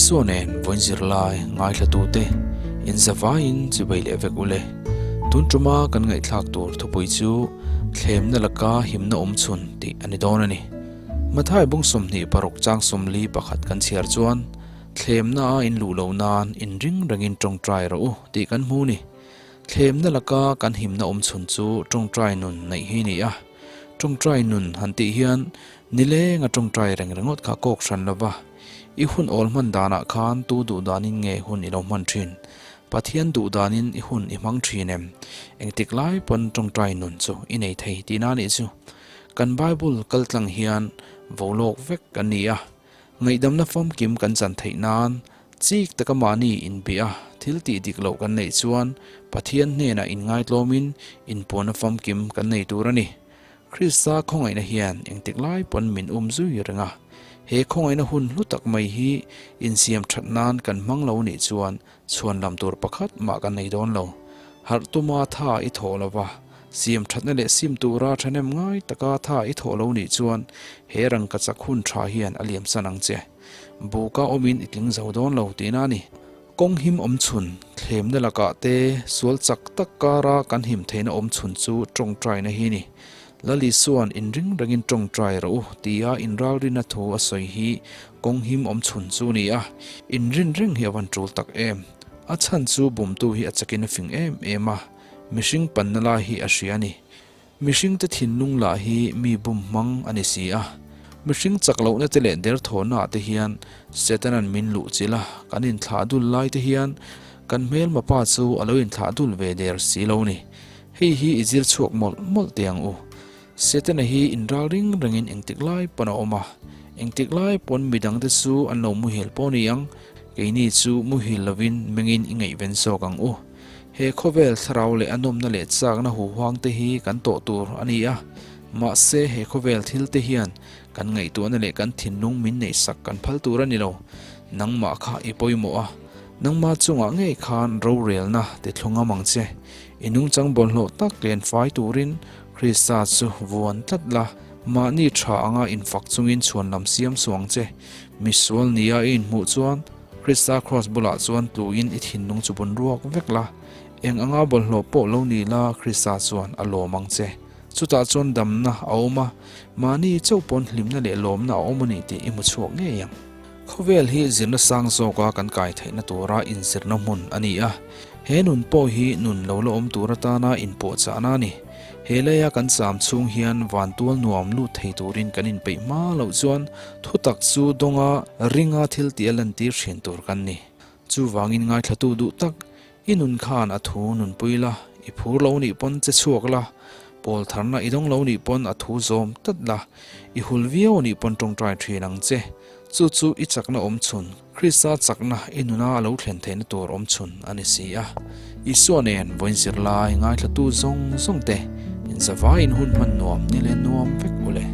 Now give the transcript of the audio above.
Isua nen vawiin zirlai ngaithlatute inzavaiin chibai leh vek ule. Tun tuma kan ngaihthlak tur thupui chu thlemna laka himna awm chhun tih a ni dawn a ni. Mathai bung 26 chang 41 kan chhiar chuan thlemna a inluh loh nan inring rengin tawngtai rawh u tih kan hmu ni. Thlemna laka kan himna awm chhun chu tawngtai nun neih hi ni a. Tawngtai nun han tih hian Nileng a tawngtai reng ringawt kha kawk hran lova, i hun awl hman danah khan tu duh danin nge hun i lo hman thin? Pathian duh danin i hun i hmang thin em? Engtik lai pawn tawngtai nun chu i nei thei tihna anih chu. Kan Bible kal tlang hian vo lawk vek kan ni a, ngaihdamna famkim kan chan theih nan chik taka mahni inbia thil tih dik loh kan neih chuan Pathian hnenah inngaitlawmin inpuanna famkim kan nei tur a ni. Krista khawngaihna hian engtik lai pawn min um zui reng a, he khawngaihna hun hlu tak mai hi insiam that nan kan hmang lo nih chuan chhuan lam tur pakhat mah kan nei dawn lo. Harh tuma tha i thawh lo va, siam thatna leh sim tura thahnem ngai taka tha i thawh lo nih chuan he rangkachak hun tha hian a liam san ang che. Buka awmin i tling zo dawn lo tihna a ni. Kawng him awm chhun, thlemna lakah te sual chak tak kara kan him theihna awm chhun chu tawngtaina hi ni. Lal Isua'n inring rengin tawngtai rawh u tia inralrina thu a sawi hi kawng him awm chhun chu ni a, inrin reng hi a van tul tak em. A chhan chu bumtu hi a chakin a fing em em a, mihring panna lai hi a hria a ni. Mihringte thinlung lah hi mi bum hmang a ni si a. Mihring chak lohna te leh derthawhna ah te hian Setanan min luh chilh a, kan inthlah dul lai te hian kan hmelma pa chu a lo inthlah dul ve der si lo ni. Hei hi i zir chhuak mawlh mawlh teh ang u. Setana hi inral ring rengin engtik lai pawn a awm a, engtik lai pawn midangte chu an lo muhil pawh ni ang, keini chu muhil lovin mengin i ngaihven zawk ang u. He khawvel thlarau leh a nawmna leh chakna huhuang te hi kan tawh tur a ni a, mahse he khawvel thil te hian kan ngaihtuahna leh kan thinlung min neihsak kan phal tur a ni lo. Nangmah kha i pawimawh a, nangmah chungah ngei khan rorelna ti thlung ngam ang che. I nungchang bawlhhlawh tak len fai turin Krista chu vuan tlat la, mahni tha anga infak chungin chhuan lam siam suh ang che. Misual nia i inhmuh chuan Krista Kraws bulah chuan tluin i thinlung chu bun ruak vek la, eng anga bawlhhlawh pawh lo ni la Krista chuan a lawm ang che. Chutah chuan damna a awm a, mahni chauh pawn hlimna leh lawmna a awm a ni tih i hmu chhuak ngei ang. Khawvel hi zirna sang zawka kan kai theihna tura inzirna hmun a ni a, he nun pawh hi nun lo la awm tur atana inpuahchahna a ni. He leia kan cham chhung hian vantual nuam lut thei turin kan inpeih hma loh chuan Thutak chu dawnga ringa thil tih a lantir thin tur kan ni. Chuvangin ngaithlatu duh tak, i nun khan a thu nunpui la, i phur lo nih pawn che chhuak la, pawl tharna i dawng lo nih pawn a thu zawm tlat la, i hul viau nih pawn tawngtai thin ang che. Chu chu i chakna awm chhun, Krista chakna i nuna a lo thlen theihna tur awm chhun a ni si a. Isua nen vawiin zirlai ngaithlatu zawng zawng te, inzavaiin hun hman nuam ni leh nuam vek u le.